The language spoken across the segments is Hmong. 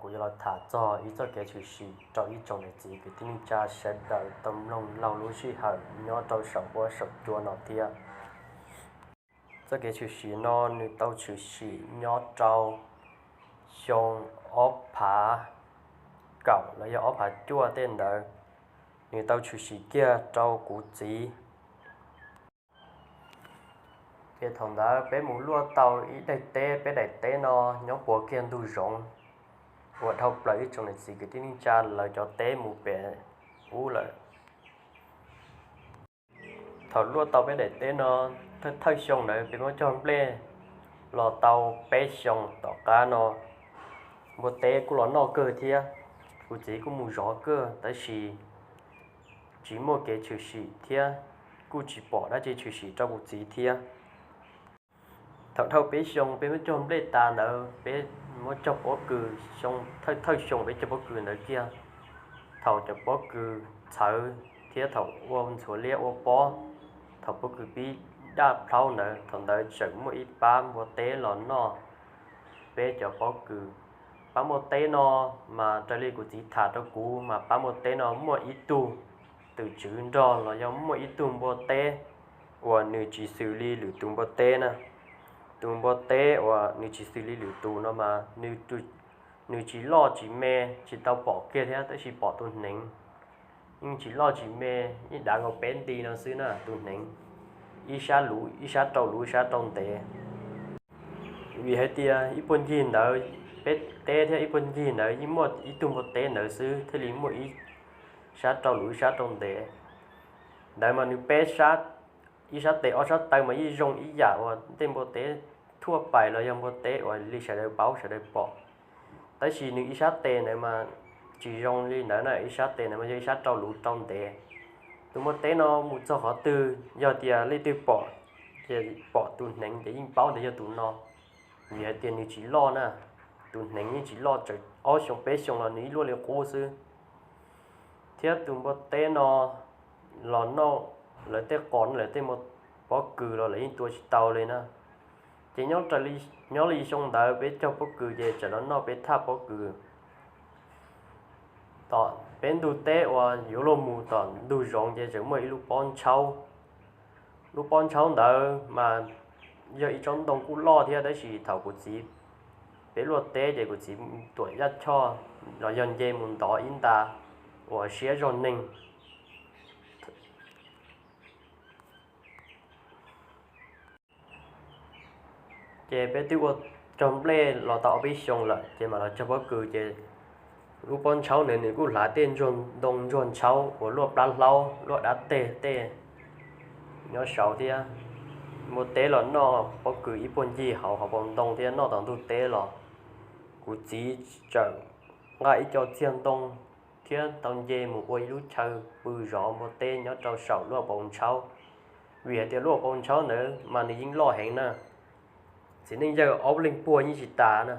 Kuv yuav los tham txog ib txoj kev tshwm sim rau ib tsoom niam txiv kwv tij neej tsa sawv daws tau mloog laug lub sij hawm nyob rau saum huab saum cua no thiab. Txoj kev tshwm sim no nws tau tshwm sim nyob rau xyoo ob phav kaum los yog ob phav cuaj tej ntawd, nws tau tshwm sim kiag rau kuv txiv. Ces thaum ntawd peb mus luaj tau ib daim teb, peb daim teb no nyob puag kiag ntug zoov uas dhau plaws ib tsoom niam txiv kwv tij neej tsa lawv cov teb mus pem ub lawm. Thaum luaj tau peb daim teb no, thawj xyoo ntawd peb muab cog nplej los tau peb xyoo tom qab no, npua teb kuj los noj kawg thiab, kuv txiv kuj mus zov kawg tab sis tsis muaj kev tshwm sim thiab kuj tsis pom dab tsi tshwm sim rau kuv txiv thiab. Thaum dhau peb xyoo peb muab cog nplej tas ntawd peb muab cog pob kws, thawj xyoo peb cog pob kws ntawd kiag, thaum cov pob kws txhawv thiab thaum ua ntxhuav liab ua pob, thaum pob kws pib daj plhaub ntawd, thaum ntawd tseem muaj ib pab npua teb los noj peb cov pob kws. Pab npua teb no mas raws li kuv txiv tham rau kuv mas pab npua teb no muaj ib tug twm tswv nrog los yog muaj ib tug npua teb uas nws tsis xws li lwm tus npua teb na. Tus npua teb uas nws tsis xws li lwm tus no mas nws tsis loj tsis me, tsis tau pom kiag thiab tab sis pom tus hneev yeej tsis loj tsis me, ib dav nkaus peb nti no xwb na tus hneev, ib sab luv ib sab rau luv ib sab rau ntev. Vim hais tias ib puag ncig ntawd peb teb thiab ib puag ncig ntawd yeej muaj ib tug npua teb ntawd xwb thiaj li muaj ib sab rau luv ib sab rau ntev. Ntawd mas nws peb sab, ib sab tes ob sab taw mas yeej zoo ib yam uas tej npua teb thuaj pais los yog npua teb uas li sawv daws paub sawv daws pom. Tab sis nws ib sab tes ntawd mas tsis zoo li ntawd na, ib sab tes ntawd mas yog ib sab rau luv rau ntev. Tus npua teb no mus txog qhov twg yog tias leej twg pom, ces pom tus hneev ces yeej paub tias yog tus no, vim hais tias nws tsis loj na, tus hneev yeej tsis loj, txawm ob xyoo peb xyoo los nws ib luaj li qub xwb. Thiab tus npua teb no los noj lawv tej qos, lawv tej pob kws los lawv yeej tua tsis tau li na. Ces nyob li xyoo ntawd peb cog pob kws ces txawm los noj peb thaj pob kws. Tom peb ntug teb uas yuav luag mus tom ntug zoov ces tseem muaj ib lub pob ntshaub. Lub pob ntshaub ntawd mas yog ib tsob ntoo kuj loj thiab tab sis thaum kuv txiv, peb luaj teb ces kuv txiv tuam yaj choj los yog nce mus ntov ib nta uas siab zog neeg. Ces peb twb ua cog nplej los tau ob peb xyoo lawm ces mam los cog pob kws ces lub pob ntshaub ntawd nws kuj hlav tej ntsuag ntoo ntsuag ntshaub uas luaj plab hlaub luaj dab teg tej nyob saud thiab. Npua teb los noj pob kws ib puag ncig hauv hauv paus ntoo thiab noj tom ntug teb los, kuv txiv txawm nqa ib co txiag ntoo thiab tau nce mus ua ib lub chaw pw zov npua teb nyob rau saum lub hauv paus ntshaub. Vim hais tias lub hauv paus ntshaub ntawd mas nws yeej loj heev na, txiv neej yawg ob leeg puag yeej tsis tas na,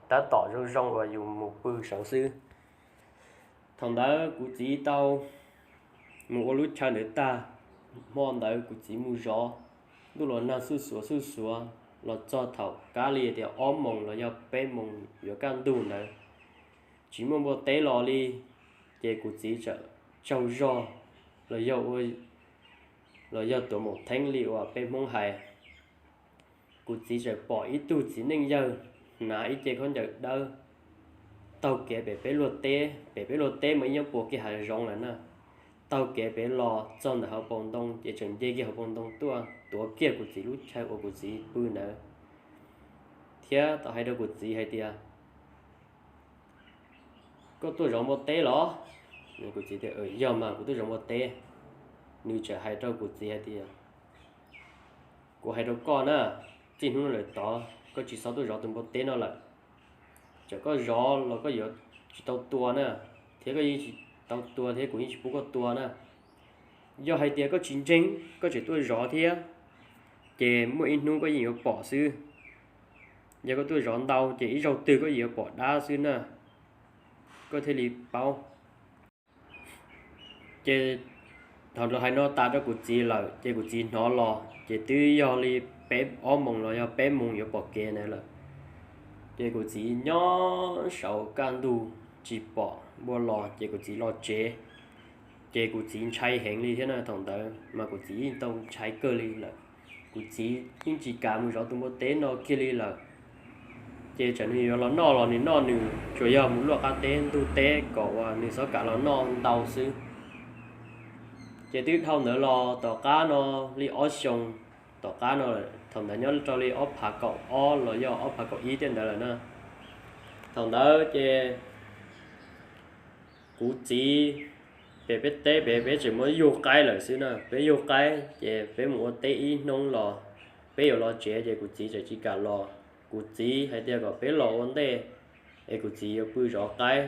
tab tom zoo zoo uas yus mus pw saud xwb. Thaum ntawd kuv txiv tau mus ua lub chaw ntawd tag, hmo ntawd kuv txiv mus zov, ntuj los nag xuj xuav xuj xuav los txog thaum kab li tias ob moos los yog peb moos yuav kaj ntug ntawd, tsis muaj npua teb los li, ces kuv txiv txawm tsaug zog los yog ua, los yog tuav maum theeb li uas peb Hmoob hais. Kuv txiv txawm pom ib tug txiv neej yawg hnav ib ce khaub ncaws dawb taug kev pem peb luag teb, pem peb luag teb mas ib nyob puag kiag hav zoov lawm na. Taug kev pem los txog ntawm hauv paus ntoo ces tseem nce kiag hauv paus ntoo tuaj tuav kiag kuv txiv lub chaw uas kuv txiv pw ntawd, thiab tau hais rau kuv txiv hais tias, koj tuaj zov npua teb los? Kuv txiv tias, yog mas, kuv tuaj zov npua teb. Nws txawm hais rau kuv txiv hais tias, kuv hais rau koj na, txij hnub no lawm tod koj tsis txhob tuaj zov tus npua teb no lawm. Txawm koj zov los koj yuav tsis tau tua na, thiab koj yeej tsis tau tua thiab kuv yeej tsis pub koj tua na. Yog hais tias koj tsis ntseeg, koj tseem tuaj zov thiab, ces muaj ib hnub koj yeej yuav pom xwb. Yog koj tuaj zov ntau ces ib zaug twg koj yeej yuav pom dab xwb na, koj thiaj li paub. Ces thaum lawv hais no tas rau kuv txiv lawm ces kuv txiv hnov los ces twb yog li peb, ob moos los yog peb moos yuav pom kev ntawd lawm. Ces kuv txiv nyob saud kaj ntug tsis pom npua los ces kuv txiv los tsev. Ces kuv txiv ntshai heev li thiab na, thaum ntawd mas kuv txiv yeej tau ntshai kawg li lawm. Kuv txiv yeej tsis kam mus zov tus npua teb no kiag li lawm. Ces txawm nws yuav los noj los nws noj nws, tsuas yog mus luaj qab teb ntug teb kom uas nws txhob kam los noj ntau xwb. Ces twb dhau ntawd los tom qab no li ob xyoos, tom qab no thaum ntawd nyob rau li ob phav kaum ob los yog ob phav kaum ib tej ntawd lawm na. Thaum ntawd ces kuv txiv, pem peb teb pem peb tseem muab yug qaib lawm xwb na, peb yug qaib ces peb mus ua teb ib hnub los peb yuav los tsev ces kuv txiv txawm tsis kam los. Kuv txiv hais tias kom peb los ua ntej es kuv txiv yuav pw zov qaib,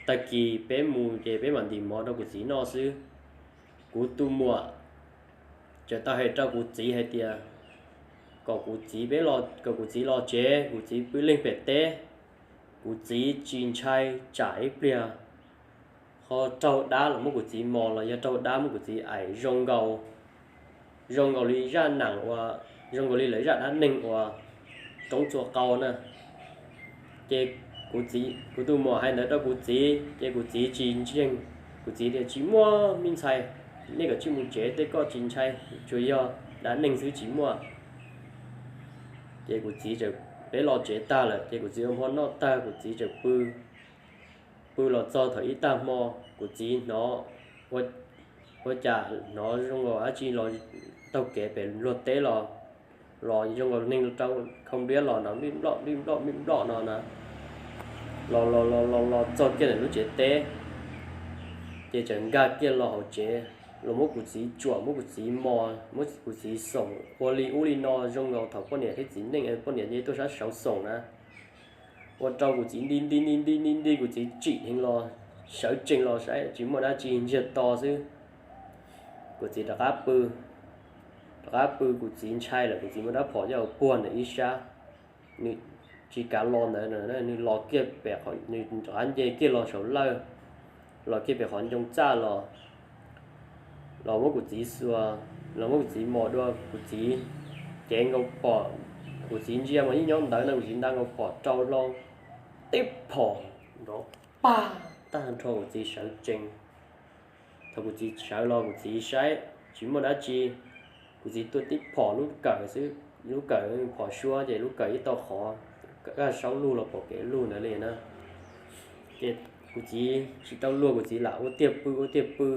tag kis peb mus ces peb mam ntim mov rau kuv txiv noj xwb. Kuv tus muam txawm tau hais rau kuv txiv hais tias kom kuv txiv peb, kom kuv txiv los tsev, kuv txiv pw leej pem teb. Kuv txiv tsis ntshai tsam ib pliag ho raug dab los muab kuv txiv mos los yog raug dab muab kuv txiv aim zoo nkaus, zoo nkaus li zaj nam uas, zoo nkaus li lawv zaj dab neeg uas roob txua qau na. Ces kuv tus muam hais ntawd rau kuv txiv ces kuv txiv tsis ntseeg. Kuv txiv tias tsis muaj me ntxhais, nej kom tsij mus tsev tej koj tsis ntshai, tsuas yog dab neeg xwb tsis muaj. Ces kuv txiv txawm, peb los tsev tag lawm ces kuv txiv ua hmo noj tag kuv txiv txawm pw. Pw los txog thaum ib tag hmo kuv txiv hnov ua cas hnov zoo nkaus dab tsi los taug kev pem luag teb los, los zoo nkaus neeg rau khau npliab los no nplij nploj nplij nploj nplij nploj no na. Los los los los los txog kiag ntawm lub tsev teb ces txawm nkag kiag los hauv tsev, los muab kuv txiv tsuam, muab kuv txiv mos, muab kuv txiv xoom ua li ub li no zoo nkaus thaum poj niam thiab txiv neej, poj niam nce tuaj sab saud xoom na. Ua rau kuv txiv nti nti nti nti nti nti, kuv txiv tsim dheev los, sawv tsees los saib tsis muaj dab tsi, ntsiag to xwb. Kuv txiv rov qab pw, rov qab pw kuv txiv ntshai lawm, kuv txiv muaj rab phom coj puag ntawm ib sab. Nws tsis kav los ntawd, nws los kiag pem, nws rov qab nce kiag los saum lawj, los kiag pem qhov ncoo txaj los, los muab kuv txiv xuas, los muab kuv txiv mos dua, kuv txiv cev nkaus phom, kuv txiv ntsia mas yeej nyob ntawd no, kuv txiv nta nkaus phom rau hlo, tib phom nrov pag tag nrho, kuv txiv sawv tsees. Thaum kuv txiv sawv los kuv txiv saib tsis muaj dab tsi, kuv txiv tuaj tib phom lub kawm xwb, lub kawm phom suab ces lub kawm ib tau qhov, kaj saub lug los pom kev lug ntawd li na. Ces kuv txiv tsis tau luag, kuv txiv lam ua tiag pw ua tiag pw.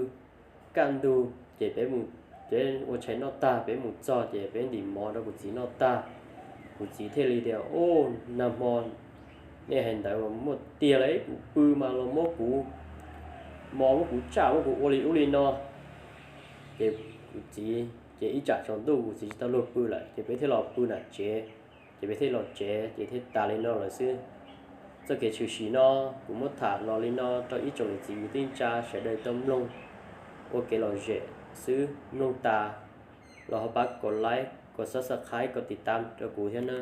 Kaj ntug ces peb mus, peb ua tshais noj tag peb mus txog ces peb ntim mov rau kuv txiv noj tag. Kuv txiv thiaj li tias, Ub, nag hmo nej hais ntawd muaj tiag lauj, kuv pw mas los muab kuv mos, muab kuv tsaj, muab kuv ua li ub li no. Ces kuv txiv ces ib tsam tsaus ntuj kuv txiv tsis tau luag pw lawm ces peb thiaj los pw nram tsev. Ces peb thiaj los tsev ces thiaj tas li no lawm xwb. Txoj kev tshwm sim no kuv muab tham los li no rau ib tsoom niam txiv kwv tij neej tsa sawv daws tau mloog ua kev lom zem xwb, mloog tas los ho pab kom like, kom subscribe, kom tiv tam rau kuv thiab na.